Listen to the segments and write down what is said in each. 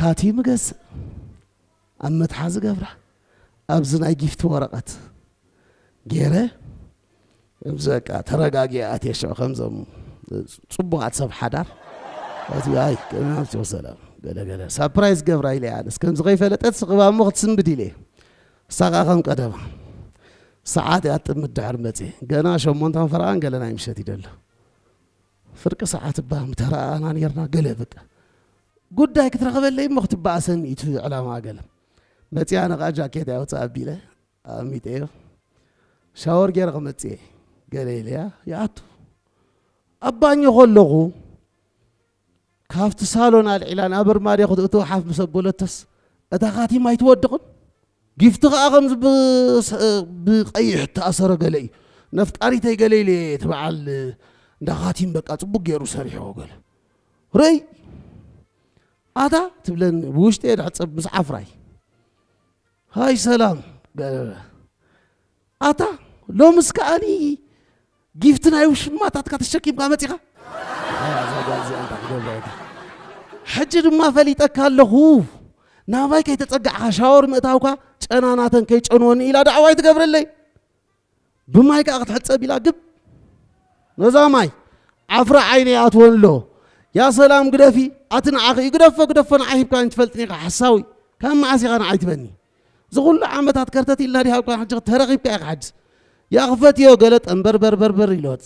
ኣትዩ ምገዝእ ኣብ መትሓዚ ገብራ ኣብዚ ናይ ጊፍቲ ወረቐት ገይረ፣ ከምዚ በቃ ተረጋጊአ ኣትየ ሽዑ ከምዞም ጽቡቓት ሰብ ሓዳር ኣትዩ፣ ኣይ፣ ከምዚ ሰላም ገለ ገለ ሳፕራይዝ ገብራ ኢለ እየ ኣነስ ከምዚ ከይፈለጠት ስቕባ እሞ ክትስንብድ ኢለ እየ። እሳ ከኣ ከም ቀደማ ሰዓት እያ ትጥምት ድሕሪ መጽየ። ገና ሸሞንተን ፈረቓን ገለ ናይ ምሸት ይደሎ። ፍርቂ ሰዓት እባ ምተረኣኣና ኔርና ገለ በቃ ጉዳይ ክትረኽበለይ እሞ ክትበኣሰኒ እዩ እቲ ዕላማ ገለ። መጽያ ነቓ ጃኬት ኣውጽእ ኣቢለ ኣሚጠዮ። ሻወር ገይረ ክመጽእ እየ ገለ ኢለያ ይኣቱ። ኣብ ባኞ ከለኹ ካብቲ ሳሎን ኣልዒላ ናብ ኣርማድዮ ክትእትው ሓፍ ምስ ኣበለቶስ እታ ካቲም ኣይትወድቕን። ጊፍቲ ከኣ ከምዚ ብስ-፣ ብቐይሕ እተኣሰረ ገለ እዩ። ነፍቃሪተይ ገለ ኢለ እቲ በዓል እንዳ ካቲም በቃ ጽቡቕ ገይሩ ሰሪሕዎ ገለ። ርእይ ኣታ ትብለኒ ብውሽጢ እየ ድሕጸብ ምስ ዓፍራይ። ሃይ ሰላም ገለ። ኣታ ሎምስ ከኣኒ ጊፍቲ ናይ ውሽማታትካ ተሸኪምካ መጺኻ? ኣያ፣ እዛ ጓል እዚኣ እንታይ ክገብራ እያ? ሕጂ ድማ ፈሊጠካ ኣለኹ። ናባይ ከይተጸጋዕካ ሻወር ምእታውካ ጨናናተን ከይጨንወኒ ኢላ ዳዕዋ ኣይትገብረለይ። ብማይ ከኣ ክትሕጸብ ኢላ ግብ ነዛ ማይ ዓፍራ ዓይነይ ይኣትወን ኣሎ። ያ ሰላም ግደፊ፣ ኣቲ ንዓኺ እዩ ግደፎ፣ ግደፎ፣ ንዓይ ሂብካኒ ትፈልጥኒ ኢኻ ሓሳዊ። ካብ መዓስ ኢኻ ንዓይ ትበኒ? እዚ ኩሉ ዓመታት ከርተት ኢልና ዲሃብካ ሕጂ ተረኺብካ ኢኻ ሓድስ። ያ ክፈትዮ ገለ ጠንበርበርበርበር ኢሎት።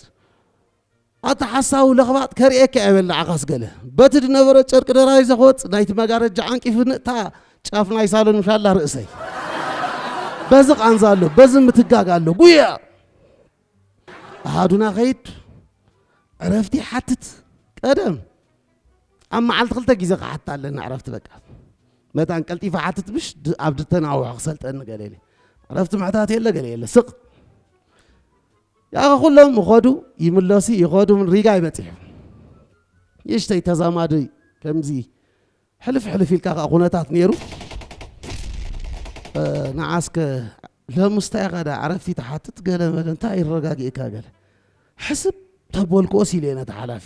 ኣታ ሓሳዊ ለኽባጥ ከርእየካ እየ በላዕኻስ ገለ። በቲ ዝነበረ ጨርቂ ደራሪዘ ክወጽእ ናይቲ መጋረጃ ዓንቂፉ ንእታ ጫፍ ናይ ሳሎን ምሻላ ርእሰይ። በዚ ቃንዛ ኣሎ፣ በዚ ምትጋግ ኣሎ። ጉያ! ኣሃዱና ኸይድ ዕረፍቲ ይሓትት። ቀደም ኣብ መዓልቲ ክልተ ግዜ ክሓትት ኣለና ዕረፍቲ በቃ። መታን ቀልጢፈ ሓትት ምሽ ድ-፣ ኣብ ድተናውሖ ክሰልጠኒ ገለ ኢለ። ዕረፍቲ ምሕታት የለ ገለ የለ። ስቕ። ያኸ ኩሎም ይኸዱ ይምለሱ ይኸዱ ምን ሪጋ ይበጽሑ። ይሽተይ ተዛማዲ ከምዚ ሕልፍ ሕልፍ ኢልካ ከኣ ኩነታት ነይሩ። እ፣ ንዓስከ ለምስታይ ኸዳ ዕረፍቲ ትሓትት ገለ መለ እንታይ ይረጋግእካ ገለ። ሕስብ ተበልክኦስ ኢለ ነቲ ሓላፊ።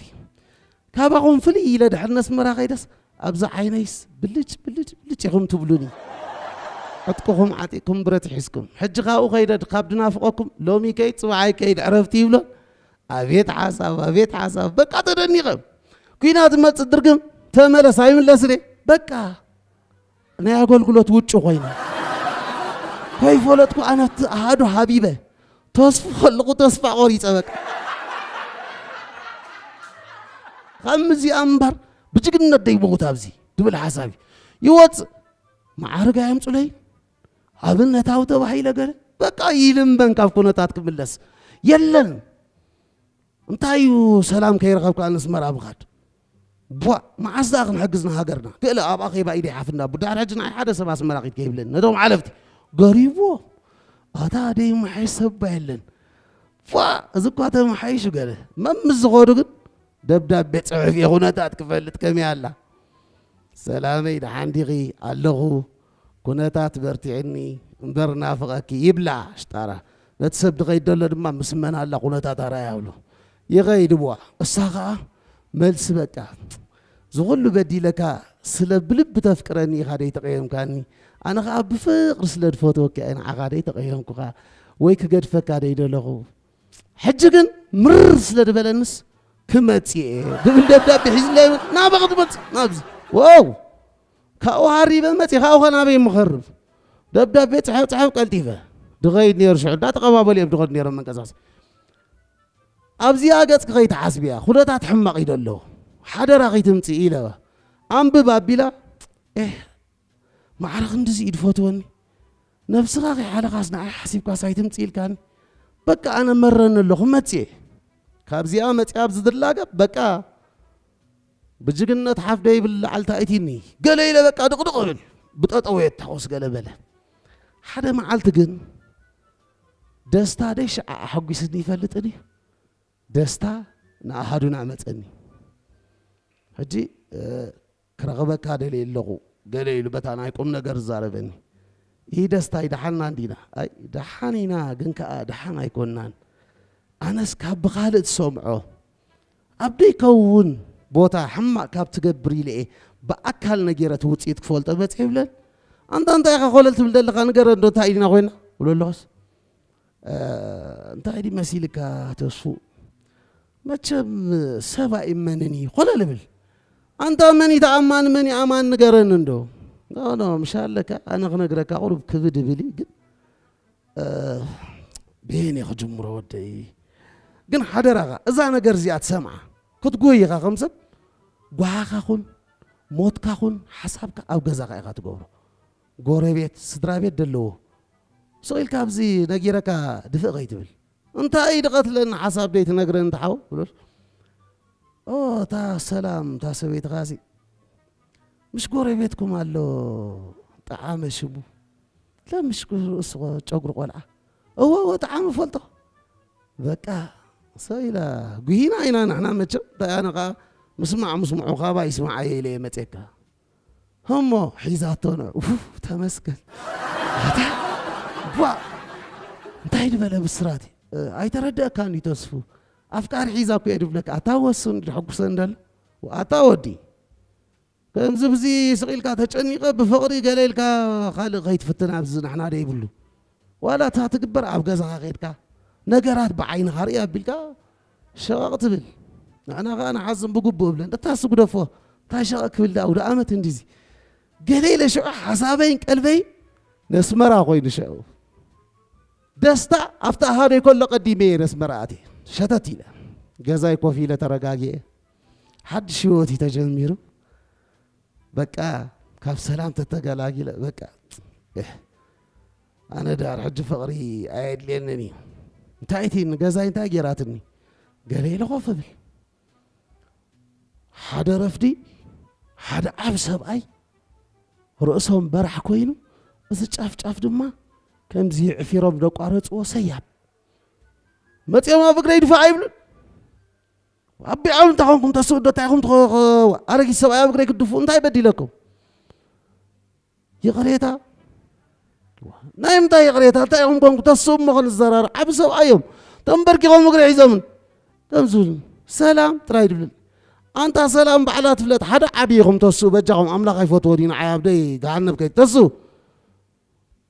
ካባኹም ፍልይ ኢለ ድሕሪ ነስመራ ከይደስ ኣብዛ ዓይነይስ ብልጭ ብልጭ ብልጭ ኢኹም ትብሉኒ። ዕጥቅኹም ዓጢቅኩም ብረት ሒዝኩም። ሕጂ ካብኡ ከይደ ካብ ድናፍቐኩም ሎሚ ከይድ ጽባሕ ኣይከይድ ዕረፍቲ ይብሎ። ኣቤት ሓሳብ፣ ኣቤት ሓሳብ። በቃ ተደኒቐ። ኲናት መጽእ ድርግም ተመለስ ኣይምለስን እየ። በቃ ናይ ኣገልግሎት ውጩ ኮይነ። ከይፈለጥኩ ኣነ እቲ ኣሃዱ ሃቢበ። ተስፉ ከለኹ ተስፋ ቆሪጸ በቃ። ከምዚኣ እምበር ብጅግነት ደይመውት ኣብዚ ድብል ሓሳብ እዩ። ይወጽእ። መዓርግ ኣየምጹለይ። ኣብነታዊ ተባሂለ ገለ። በቃ ይልምበን ካብ ኩነታት ክምለስ። የለን። እንታይ እዩ ሰላም ከይረኸብካ ኣስመራ ምኻድ? ቧ፣ መዓስ ደኣ ክንሕግዝ ንሃገርና? ገለ ኣብ ኣኼባ ኢደይ ሓፍ እንዳቡ፣ ድሕሪ ሕጂ ንዓይ ሓደ ሰብ ኣስመራ ኪድ ከይብለኒ። ነቶም ሓለፍቲ ገሪብዎ። ኣታ ደይመሓይሽ ሰብ እባ የለን። ቧ፣ እዚ እኳ ተመሓይሹ ገለ። መምስ ዝኸዱ ግን ደብዳቤ ጽሑፍ እየ ኩነታት ክፈልጥ ከመይ ኣላ። ሰላመይ ደሓን ዲኺ? ኣለኹ። ኩነታት በርቲዕኒ እምበር ናፍቐኪ ይብላ ሽጣራ። ነቲ ሰብ ድኸይድ ደሎ ድማ ምስ መን ኣላ ኩነታት ኣርኣያ ይብሎ። ይኸይድ እዋ። እሳ ኸኣ መልሲ በቃ። እዚ ኹሉ በዲለካ ስለ ብልቢ ተፍቅረኒ ኢኻ ደይተቐየምካኒ። ኣነ ኸኣ ብፍቕሪ ስለ ድፈትወኪ እየ ንዓኻ ደይተቐየምኩኻ ወይ ክገድፈካ ደይደለኹ። ሕጂ ግን ምርር ስለ ዝበለንስ ክመጽእ እየ ድብል ደብዳቤ ሒዝለይ ናበ ክትመጽእ ናብዚ። ዋው! ካብኡ ሃሪበ መጽእ፣ ካብኡ ኸ ናበይ ምኸርብ? ደብዳቤ ጽሐፍ ጽሐፍ ቀልጢፈ ድኸይድ ነይሩ። ሽዑ እንዳተቐባበሉ እዮም ድኸዱ ነይሮም መንቀሳቐሲ። ኣብዚኣ ገጽኪ ከይትሓስብያ፣ ኩነታት ሕማቕ እዩ ደሎ። ሓደራ ከይትምጽእ ኢለ ኣንብብ ኣቢላ፣ ኤህ፣ ማዕረ ክንድዚ እዩ ድፈትወኒ? ነብስኻ ከይሓለኻስ ንዓይ ሓሲብካስ ኣይትምጽእ ኢልካኒ? በቃ ኣነ መረኒ ኣለኹ፣ መጽየ። ካብዚኣ መጽያ ኣብዚ ዝላገብ፣ በቃ ብጅግነት ሓፍ ደይብል ላዕልታ እቲኒ። ገለ ኢለ በቃ ድቕድቕ እብል። ብጠጠው እየ እተኾስ ገለ በለ። ሓደ መዓልቲ ግን ደስታ ደይ ሽዓ ኣሐጒስኒ ይፈልጥን እዩ። ደስታ ንኣሃዱና መጸኒ። ሕጂ፣ እ፣ ክረኽበካ ደልየ ኣለኹ፣ ገለ ኢሉ በታ ናይ ቁም ነገር ዝዛረበኒ። ይህ ደስታይ ደሓና እንዲና? ኣይ፣ ደሓን ኢና፣ ግን ከኣ ደሓን ኣይኮናን። ኣነስ ካብ ብኻልእ ትሰምዖ፣ ኣብ ደይከውን ቦታ ሕማቕ ካብ ትገብር ኢለ እየ። ብኣካል ነጊረ እቲ ውፅኢት ክፈልጦ መፅእ ይብለን። ኣንታ እንታይ ኢኻ ኮለል ትብል ዘለኻ ንገረ እንዶ እንታይ ኢድና ኮይና ብሎ ኣለኹስ እንታይ ዲ መሲልካ ተስፉ? መቸም ሰብ ኣይእመንን እዩ ኮለል እብል። ኣንታ መን እዩ ተኣማኒ መን እዩ ኣማን ንገረኒ እንዶ። ኖ ኖ ምሻለካ ኣነ ክነግረካ ቁሩብ ክብድ እብል እዩ ግን ብየን እየ ክጅምሮ ወደይ። ግን ሓደራኻ እዛ ነገር እዚኣ ትሰምዓ ክትጎይ ኢኻ ከም ሰብ ጓሃኻ ኹን ሞትካ ኹን ሓሳብካ ኣብ ገዛኻ ኢኻ ትገብሮ። ጎረቤት ስድራ ቤት ደለዎ ስቕ ኢልካ ኣብዚ ነጊረካ ድፍእ ከይትብል እንታይ ድቐትለኒ ሓሳብ ደይ ትነግረኒ ትሓው ብሎ እታ ሰላም እታ ሰበይትኻ ሲ ምሽ ጎረቤትኩም ኣሎ ጠዓመ ሽሙ ለምሽ ርእሱ ጨጉሪ ቆልዓ እወ እወ ጠዓመ ፈልጦ በቃ ሰው ኢላ ጉሂና ኢና ንሕና መቸም እንታይ ኣነ ከዓ ምስማዕ ምስምዑ ካባ ይስማዓየ ኢለ እየ መፅየካ እሞ ሒዛቶ ነ ተመስገን ታ ቧ እንታይ ዝበለ ብስራት እዩ ኣይተረደእካን እዩ ተስፉ ኣፍቃሪ ሒዛ እኮ እየ ድብለካ ኣታ ወሱ ድሕጉሰ እንደለ ኣታ ወዲ ከምዚ ብዚ ስቕ ኢልካ ተጨኒቐ ብፍቕሪ ገለ ኢልካ ካልእ ከይትፍትን ኣብዚ ንሕና ደይብሉ ዋላ እታ ትግበር ኣብ ገዛኻ ከድካ ነገራት ብዓይንኻ ርኢ ኣቢልካ ሸቐቕ ትብል ንሕና ከዓ ንሓዝን ብግቡእ እብለን እታ ስጉደፎ እንታይ ሸቐቕ ክብል ዳኡ ዳኣመት እንዲዚ ገለ ኢለ ሽዑ ሓሳበይን ቀልበይን ነስመራ ኮይኑ ሽዑ ደስታ ኣብታ ሃደይ ከሎ ቀዲመ እየ ነስመራ ኣትየ ሸተት ኢለ ገዛይ ኮፍ ኢለ ተረጋጊኤ ሓድሽ ህይወት እዩ ተጀሚሩ በቃ ካብ ሰላም ተተገላጊለ በቃ ኣነ ዳር ሕጂ ፍቕሪ ኣየድልየንን እዩ እንታይ እቲ ንገዛይ እንታይ ጌራትኒ ገለ ኢለ ኮፍ እብል ሓደ ረፍዲ ሓደ ዓብ ሰብኣይ ርእሶም በራሕ ኮይኑ እዚ ጫፍ ጫፍ ድማ ከምዚ ዕፊሮም ደቋረፅዎ ሰያብ መፅኦም ኣብ እግረይ ድፋዕ ኣይብሉን ኣቢዖም እንታይ ኮንኩም ተስኡ ዶ እንታይ ኢኹም ኣረጊት ሰብኣይ ኣብ እግረይ ክድፉ እንታይ በዲለኩም ይቕሬታ ናይ ምንታይ ይቕሬታ እንታይ ኢኹም ኮንኩ ተስኡ እሞ ክንዘራር ዓብ ሰብኣይ እዮም ተንበርኪኾም እግሪ ሒዞምን ከምዚ ሰላም ጥራይ ድብልን ኣንታ ሰላም ባዕላ ትፍለጥ ሓደ ዓብ ኢኹም ተስኡ በጃኹም ኣምላኽ ኣይፈትዎ ድዩ ንዓይ ኣብ ደይ ገሃነብ ከይትተስኡ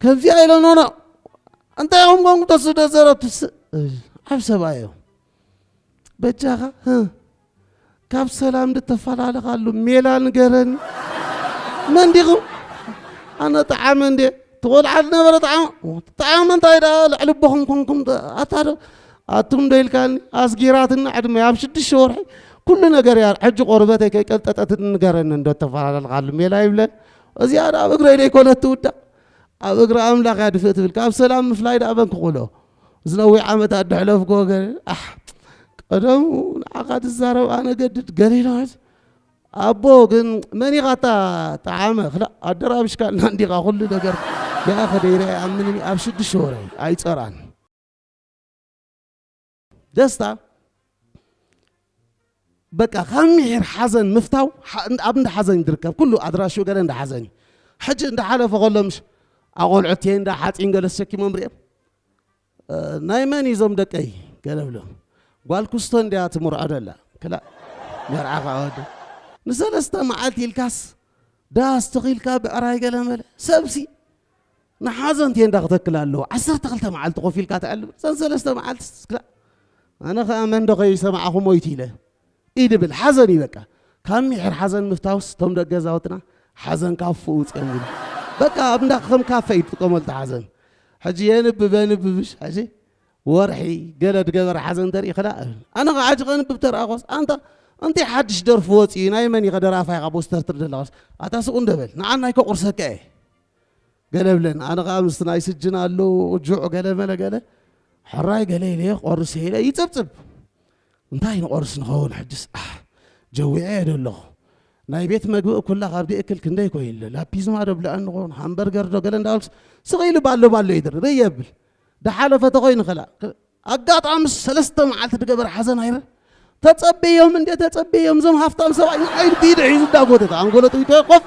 ከምዚኣ ኢለ ኖኖ እንታይ ኢኹም ኮንኩም ተስኡ ደዘረብትስ ዓብ ሰብኣይ እዮም በጃኻ ካብ ሰላም ድተፈላለኻሉ ሜላ ንገረኒ መን ዲኹም ኣነ ጠዓመ እንዴ ትቆልዓ ዝነበረ ጠዓመ ጠዓመ እንታይ ደኣ ልዕሊ ኣቦኹም ኮንኩም ኣታ ዶ ኣቱም ዶ ኢልካኒ ኣስጊራትና ዕድመ ኣብ ሽዱሽተ ወርሒ ኩሉ ነገር እያ ሕጂ ቆርበተይ ከይቀልጠጠት ንገረኒ እንዶ ተፈላለልካሉ ሜላ ይብለን እዚኣ ደኣ ኣብ እግረይ ደይኮነት ትውዳእ ኣብ እግሪ ኣምላኽ እያ ድፍእ ትብል ካብ ሰላም ምፍላይ ደኣ በንክቑሎ ዝነዊሕ ዓመታት ድሕለፍኩ ወገን ኣሕ ቀደሙ ንዓኻ ትዛረብ ኣነ ገድድ ገሊሎ ኣቦ ግን መን ኢኻ እታ ጠዓመ ክላ ኣደራብሽካልና እንዲኻ ኩሉ ነገር ያ ከደይረ ይኣምንን ኣብ ሽዱሽተ ወረ ኣይፀራን ደስታ በቃ ካብ ምሒር ሓዘን ምፍታው ኣብ እንዳ ሓዘን ይድርከብ ኩሉ ኣድራሽኡ ገለ እንዳ ሓዘን እዩ ሕጂ እንዳ ሓለፈ ከሎ ምሽ ኣቆልዑት እንዳ ሓፂን ገለ ተሸኪሞም ሪኦም ናይ መን እዩ እዞም ደቀይ ገለ ብሎም ጓል ኩስቶ እንድያ ትምርዖ ደላ ክላእ መርዓ ከዓ ወዲ ንሰለስተ መዓልቲ ኢልካስ ዳስ ተኺልካ ብዕራይ ገለ መለ ሰብሲ ንሓዘን ቴንዳ ክተክል ኣለዎ ዓሰርተ ክልተ መዓልቲ ኮፍ ኢልካ ተዕልም እዘን ሰለስተ መዓልቲ ክላእ ኣነ ከዓ መን ዶ ከይሰማዕኹ ሞይቱ ኢለ ኢድብል ሓዘን እዩ በቃ ካብ ሚሕር ሓዘን ምፍታውስ እቶም ደቂ ገዛውትና ሓዘን ካፉ ውፅኦም ይብል በቃ ኣብ እንዳ ከም ካፈ እዩ ትጥቀመሉ እቲ ሓዘን ሕጂ የንብብ የንብብሽ ሕጂ ወርሒ ገለ ድገበረ ሓዘን ተርኢ ክላ እብል ኣነ ከዓ ሕጂ ከንብብ ተረኣኾስ ኣንታ እንታይ ሓድሽ ደርፊ ወፂኡ ናይ መን ኢኸ ደራፋይ ኢኻ ቦስተር ትርኢ ዘለኻስ ኣታ ስቁ እንደበል ንዓና ይከቁርሰካ እየ ገለ ብለን ኣነ ከዓ ምስቲ ናይ ስጅን ኣሎ ጁዕ ገለ መለ ገለ ሕራይ ገለ ኢለ ቆርስ ኢለ ይፅብፅብ እንታይ ንቆርስ ንኸውን ሕጅስ ኣሕ ጀዊዐ እየ ደለኹ ናይ ቤት መግቢ ኩላ ካብ ደእክል ክንደይ ኮይኑ ላፒዝማ ዶ ብልዐኒ ኸውን ሃምበርገር ዶ ገለ እንዳበልኩስ ስቕ ኢሉ ባሎ ባሎ ይድር ርእየ ብል ዳሓለፈ ተኾይኑ ኸላ ኣጋጣሚ ሰለስተ መዓልቲ ድገበር ሓዘን ኣይረ ተጸበዮም እንዴ ተጸበዮም እዞም ሃፍታም ሰብኣይ ንዓይ ኢሉ ብኢዱ ሒዙ እንዳጎተተ ኣንጎሎ ጥዊቶ ኮፍ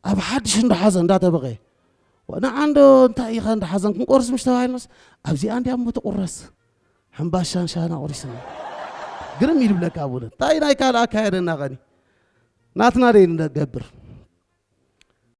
ኣብ ሓድሽ እንዳሓዘ እንዳተበቐየ ንዓ እንዶ እንታይ ኢኻ እንዳሓዘን ክንቆርስ ምሽ ተባሂልናስ ኣብዚኣ እንዲያ እሞ ትቁረስ ሕምባሻን ሻህና ቁሪስና ግርም ኢሉ ብለካ ኣቡነ እንታይ ናይ ካልእ ኣካየደና ኸኒ ናትና ደይ ንገብር።